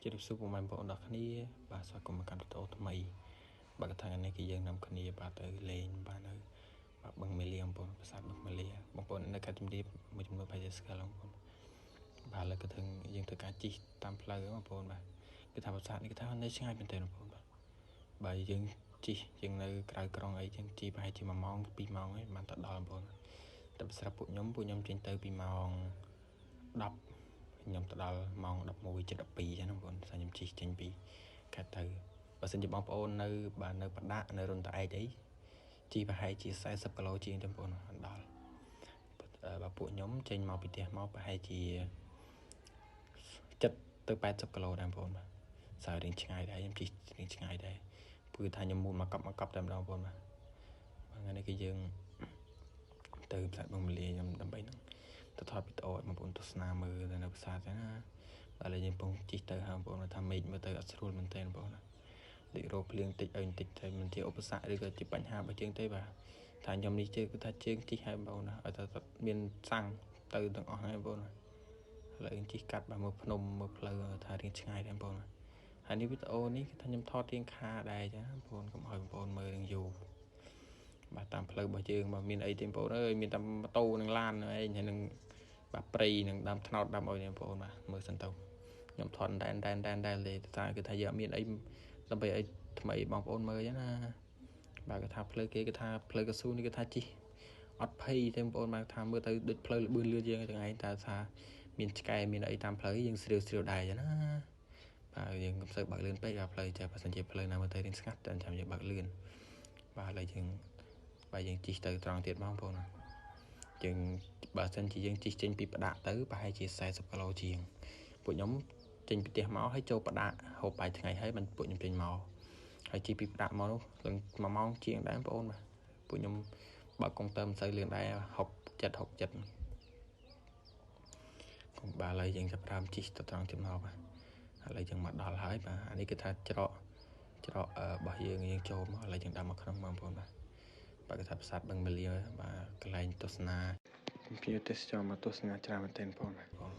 ជម្រាបសួរពុកម៉ែបងប្អូនដល់គ្នាបាទស្វាគមន៍មកកាន់វីដេអូថ្មីបាទកថាថ្ងៃនេះគឺយើងនាំគ្នាបាទទៅលេងបាទនៅបាទបឹងមេលាបងប្អូនប្រាសាទបឹងមេលាបងប្អូននៅខេត្តជំរាបមួយចំនួនប្រហែលជាស្គាល់បងប្អូនបាទឥឡូវគឺថាយើងធ្វើការជិះតាមផ្លូវបងប្អូនបាទគឺថាប្រាសាទនេះគឺថានៅឆ្ងាយមែនទែនបងប្អូនបាទបើយើងជិះយើងនៅក្រៅក្រុងអីចឹងជិះប្រហែលជា1ម៉ោង2ម៉ោងហើយបានទៅដល់បងប្អូនតែស្រាប់ពួកខ្ញុំចេញទៅពីម៉ោង10ខ្ញុំទៅដល់ម៉ោង11:72ចឹងបងប្អូនស្អាខ្ញុំជិះចេញពីខេត្តទៅបើសិនជាបងប្អូននៅបាទនៅបដាក់នៅរុនតាឯកអីជិះប្រហែលជា40គីឡូជាងទេបងប្អូនដល់បើពួកខ្ញុំចេញមកពីផ្ទះមកប្រហែលជា70ទៅ80គីឡូដែរបងប្អូនបាទសើរៀងឆ្ងាយដែរខ្ញុំជិះរៀងឆ្ងាយដែរព្រោះថាខ្ញុំមូលមកកប់មកកប់តែម្ដងបងប្អូនបាទថ្ងៃនេះគឺយើងទៅផ្សារបឹងមលាខ្ញុំដើម្បីនឹងទៅថតវីដេអូឲ្យបងប្អូនទស្សនាមើលទៅនៅប្រាសាទចឹងណាបាទឥឡូវយើងកំពុងជិះទៅហើយបងប្អូនថាមេឃមើលទៅអត់ស្រួលមែនទែនបងប្អូនណាដូចរោភ្លៀងតិចអីបន្តិចតែមិនជាឧបសគ្គឬក៏ជាបញ្ហារបស់យើងទេបាទថាខ្ញុំនេះជើងគឺថាជើងជិះហើយបងប្អូនណាឲ្យតែមានសាំងទៅទាំងអស់ហើយបងប្អូនណាឥឡូវយើងជិះកាត់បាទមើលភ្នំមើលផ្លូវថារៀងឆ្ងាយដែរបងប្អូនណាហើយនេះវីដេអូនេះគឺថាខ្ញុំថតរៀងខាដែរចឹងបងប្អូនកុំឲ្យបងប្អូនមើលរៀងយូរបាទតាមផ្លូវរបស់យើងបាទមានអីទេបងប្អូនអើយមានតែម៉ូតូនិងឡានឯងហើយនឹងបាទព្រៃនិងដើមត្នោតដើមអុយនេះបងប្អូនបាទមើលសិនទៅខ្ញុំថតដែនដែនដែនដែនទេតែគឺថាយើងអត់មានអីដើម្បីអីថ្មីបងប្អូនមើលចឹងណាបាទគឺថាផ្លូវគេគឺថាផ្លូវកស៊ូនេះគឺថាជិះអត់ភ័យទេបងប្អូនបាទថាមើលទៅដូចផ្លូវលបឿនលឿនយើងទាំងឯងតែថាមានឆ្កែមានអីតាមផ្លូវយើងស្រាវស្រាវដែរចឹងណាបាទយើងកុំសូវបើកលឿនពេកបាទផ្លូវចាបើសិនជាផ្លូវណាមើលទៅរៀងស្ងាត់តែចាំយើងបើកលឿនបាទឥឡូវយើងបាទយើងជិះទៅត្រង់ទៀតបងប្អូនណាយើងបើសិនជាយើងជិះចេញពីផ្ដាក់ទៅប្រហែលជា40គីឡូជាងពួកខ្ញុំចេញពីផ្ទះមកហើយចូលផ្ដាក់ហូបបាយថ្ងៃហើយបានពួកខ្ញុំចេញមកហើយជិះពីផ្ដាក់មកនោះឡើង1ម៉ោងជាងដែរបងប្អូនបាទពួកខ្ញុំបើកកុងទ័រមិនសូវលឿនដែរ60 70 67កុំបាទឥឡូវយើងចាប់ផ្ដើមជិះទៅត្រង់ទៀតមកបាទឥឡូវយើងមកដល់ហើយបាទអានេះគឺថាច្រករបស់យើងយើងចូលមកឥឡូវយើងដើរមកក្នុងបងប្អូនបាទបាទគឺថាប្រាសាទបឹងមលាបាទកន្លែងទស្សនាភ្ញៀវទេសចរមកទស្សនាច្រើនមែនទែនបងប្អូន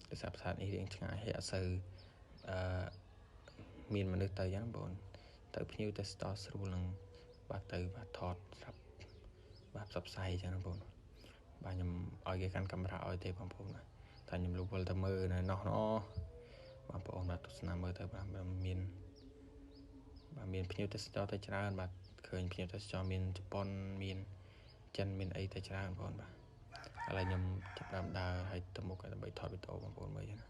ដោយសារប្រាសាទនេះរៀងឆ្ងាយហើយអត់សូវអឺមានមនុស្សទៅចឹងបងទៅភ្ញៀវទេសចរស្រួលនឹងបាទទៅបាទថតស្រាប់បាទផ្សព្វផ្សាយចឹងបងបាទខ្ញុំឲ្យគេកាន់កាមេរ៉ាឲ្យទេបងប្អូនបាទតែខ្ញុំលុបវិលទៅមើលនៅនោះណោះបងប្អូនបាទទស្សនាមើលទៅបាទមានបាទមានភ្ញៀវទេសចរទៅច្រើនបាទឃើញភ្ញៀវទេសចរមានជប៉ុនមានចិនមានអីទៅច្រើនបងប្អូនបាទឥឡូវខ្ញុំចាប់ដើមដើរឲ្យទៅមុខដើម្បីថតវីដេអូបងប្អូនមើលចឹងណា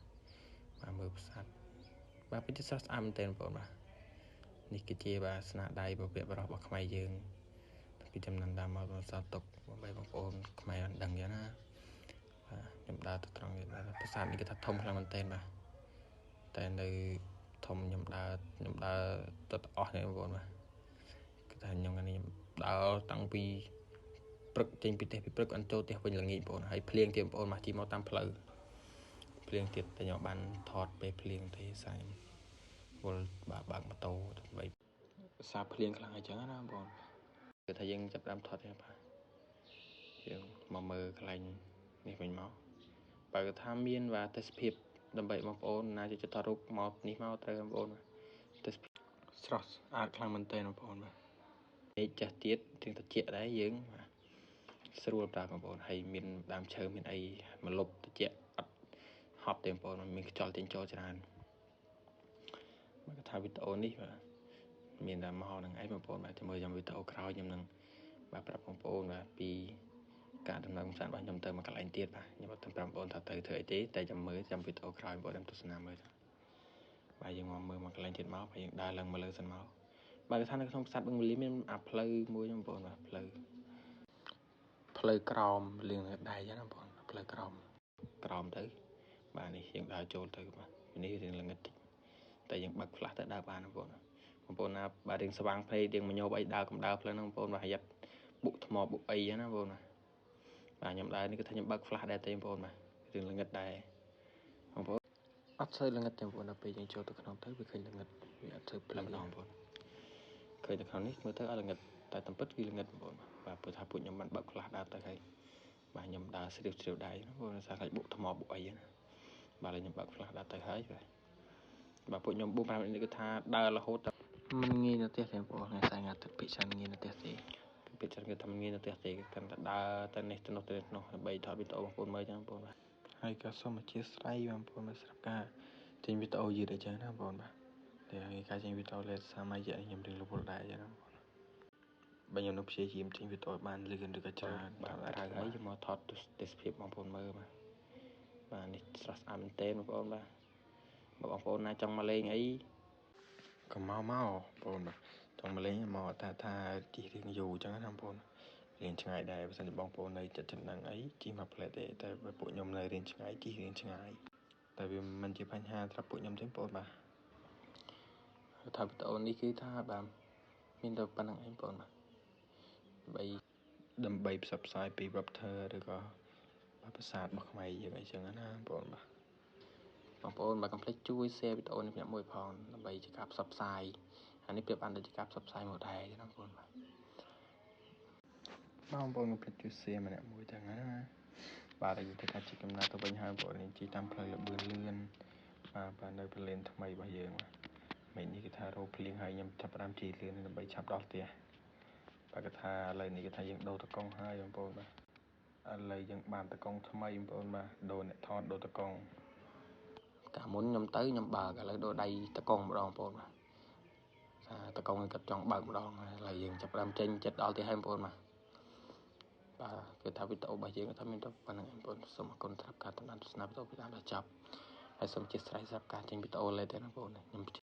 បាទមើលប្រាសាទបាទពិតជាស្រស់ស្អាតមែនទែនបងប្អូនបាទនេះគឺជាបាទស្នាដៃបុព្វបុរសរបស់ខ្មែរយើងពីចំណានដើមមកបន្សល់ទុកដើម្បីបងប្អូនខ្មែរបានដឹងចឹងណាបាទខ្ញុំដើរទៅត្រង់នេះបាទប្រាសាទនេះគឺថាធំខ្លាំងមែនទែនបាទតែនៅធំខ្ញុំដើរទៅអស់នេះបងប្អូនបាទគឺថាខ្ញុំនេះដើរតាំងពីព្រឹកចេញពីផ្ទះពីព្រឹកអន់ចូលផ្ទះវិញល្ងាចបងប្អូនហើយភ្លៀងទៀតបងប្អូនមកជិះមកតាមផ្លូវភ្លៀងទៀតតែខ្ញុំបានថតពេលភ្លៀងទេសាខ្ញុំវល់បាទបើកម៉ូតូដើម្បីសាភ្លៀងខ្លាំងអញ្ចឹងណាបងប្អូនគឺថាយើងចាប់ដើមថតទេបាទយើងមកមើលកន្លែងនេះវិញមកបើគឺថាមានបាទទេសភាពដើម្បីបងប្អូនណាចូលចិត្តថតរូបមកនេះមកត្រូវបងប្អូនទេសភាពស្រស់ស្អាតខ្លាំងមែនទែនបងប្អូនបាទមេឃចាស់ទៀតទាំងតិចដែរយើងបាទស្រួលប្រើបងប្អូនហើយមានដើមឈើមានអីមកលុបតិចអត់ហប់ទេបងប្អូនមានខ្យល់ចេញចូលច្រើនបាទថាវីដេអូនេះបាទមានតែមកនឹងឯងបងប្អូនបាទចាំមើលចាំវីដេអូក្រោយខ្ញុំនឹងបាទប្រាប់បងប្អូនបាទពីការដំណើរកម្សាន្តរបស់ខ្ញុំទៅមកកន្លែងទៀតបាទខ្ញុំអត់ទាន់ប្រាប់បងប្អូនថាទៅធ្វើអីទេតែចាំមើលចាំវីដេអូក្រោយបងប្អូនទស្សនាមើលបាទយើងមកមើលមកកន្លែងទៀតមកបាទយើងដើរឡើងមកលើសិនមកបាទគឺថានៅក្នុងប្រាសាទបឹងមលីមានអាផ្លូវមួយបងប្អូនបាទផ្លូវក្រោមលៀងដៃចឹងណាបងប្អូនផ្លូវក្រោមទៅបាទនេះយើងដើរចូលទៅបាទនេះរៀងល្ងិតតិចតែយើងបើកផ្លាស់ទៅដើរបានបងប្អូនបងប្អូនណាបាទរៀងស្វាងភ្នែករៀងមញោបអីដើរកំដើផ្លូវហ្នឹងបងប្អូនបាទយ៉ាត់បុកថ្មបុកអីចឹងណាបងប្អូនបាទខ្ញុំដើរនេះគឺថាខ្ញុំបើកផ្លាស់ដែរទេបងប្អូនបាទរៀងល្ងិតដែរបងប្អូនអត់សូវល្ងិតទេបងប្អូនដល់ពេលយើងចូលទៅក្នុងទៅវាឃើញល្ងិតវាអត់សូវភ្លឺបងប្អូនឃើញទៅក្នុងនេះមើលទៅអត់ល្ងិតតែតាមពិតគឺល្ងិតបងប្អូនបាទព្រោះថាពួកខ្ញុំបានបើកផ្លាស់ដើរទៅហើយបាទខ្ញុំដើរស្រាវស្រាវដែរបងប្អូនសារខ្លាចបុកថ្មបុកអីណាបាទឥឡូវខ្ញុំបើកផ្លាស់ដើរទៅហើយបាទ បាទពួកខ្ញុំ4 5នេះគឺថាដើររហូតមិនងាយនៅផ្ទះទេបងប្អូនថ្ងៃសៅរ៍ថ្ងៃអាទិត្យពិច្រើនងាយនៅផ្ទះទេពិច្រើនគឺថាមិនងាយនៅផ្ទះទេកាន់តែដើរទៅនេះទៅនោះទៅនោះដើម្បីថតវីដេអូបងប្អូនមើលចឹងបងប្អូនបាទហើយក៏សូមអធិស្ឋានបងប្អូនមកស្រាប់ការចេញវីដេអូយឺតអីចឹងណាបងប្អូនបាទតែហើយការចេញវីដេអូលេសាមញ្ញខ្ញុំរៀងរវល់ដែរចឹងណាបងប្អូនបើខ្ញុំនឹងព្យាយាមចេញវីដេអូបានលឿនឬក៏ច្រើនបាទហើយហើយមកថតទេសភាពបងប្អូនមើលបាទបាទនេះស្រស់ស្អាតមែនទែនបងប្អូនបាទបើបងប្អូនណាចង់មកលេងអីក៏មកបងប្អូនបាទចង់មកលេងមកតែថាជិះរៀងយូរចឹងណាបងប្អូនរៀងឆ្ងាយដែរបើសិនជាបងប្អូននៅចិត្តចំណឹងអីជិះមកផ្លែទេតែបើពួកខ្ញុំនៅរៀងឆ្ងាយជិះរៀងឆ្ងាយតែវាមិនជាបញ្ហាសម្រាប់ពួកខ្ញុំទេបងប្អូនបាទថាវីដេអូនេះគឺថាបាទមានតែប៉ុណ្្នឹងឯងបងប្អូនបាទដើម្បីផ្សព្វផ្សាយពីវប្បធម៌ឬក៏ប្រាសាទរបស់ខ្មែរយើងអីចឹងណាបងប្អូនបាទបងប្អូនបាទកុំភ្លេចជួយ share វីដេអូនេះម្នាក់មួយផងដើម្បីជាការផ្សព្វផ្សាយអានេះប្រៀបបានដូចជាការផ្សព្វផ្សាយមកដែរណាបងប្អូនបាទបងប្អូនកុំភ្លេចជួយ share ម្នាក់មួយទាំងណាបាទហើយយើងធ្វើការជិះកំណត់ទៅវិញហើយបងប្អូននេះជិះតាមផ្លូវលបឿនលឿនបាទបាទនៅព្រលានថ្មីរបស់យើងបាទមេឃនេះគេថារោភ្លៀងហើយខ្ញុំចាប់ផ្ដើមជិះលឿនដើម្បីឆាប់ដល់ផ្ទះបាទគេថាឥឡូវនេះគេថាយើងដូរតកង់ហើយបងប្អូនបាទឥឡូវយើងបានតកង់ថ្មីបងប្អូនបាទដូរអ្នកថតដូរតកង់កាលមុនខ្ញុំទៅខ្ញុំបើកឥឡូវដូរដៃតកង់ម្ដងបងប្អូនបាទថាតកង់គាត់ចង់បើកម្ដងឥឡូវយើងចាប់ផ្ដើមចេញចិត្តដល់ផ្ទះហើយបងប្អូនបាទបាទគឺថាវីដេអូរបស់យើងថាមានតែប៉ុណ្្នឹងបងប្អូនសូមអរគុណសម្រាប់ការតាមដានទស្សនាវីដេអូពីដើមដល់ចប់ហើយសូមអធិស្ឋានសម្រាប់ការចេញវីដេអូលេទេបងប្អូនខ្ញុំ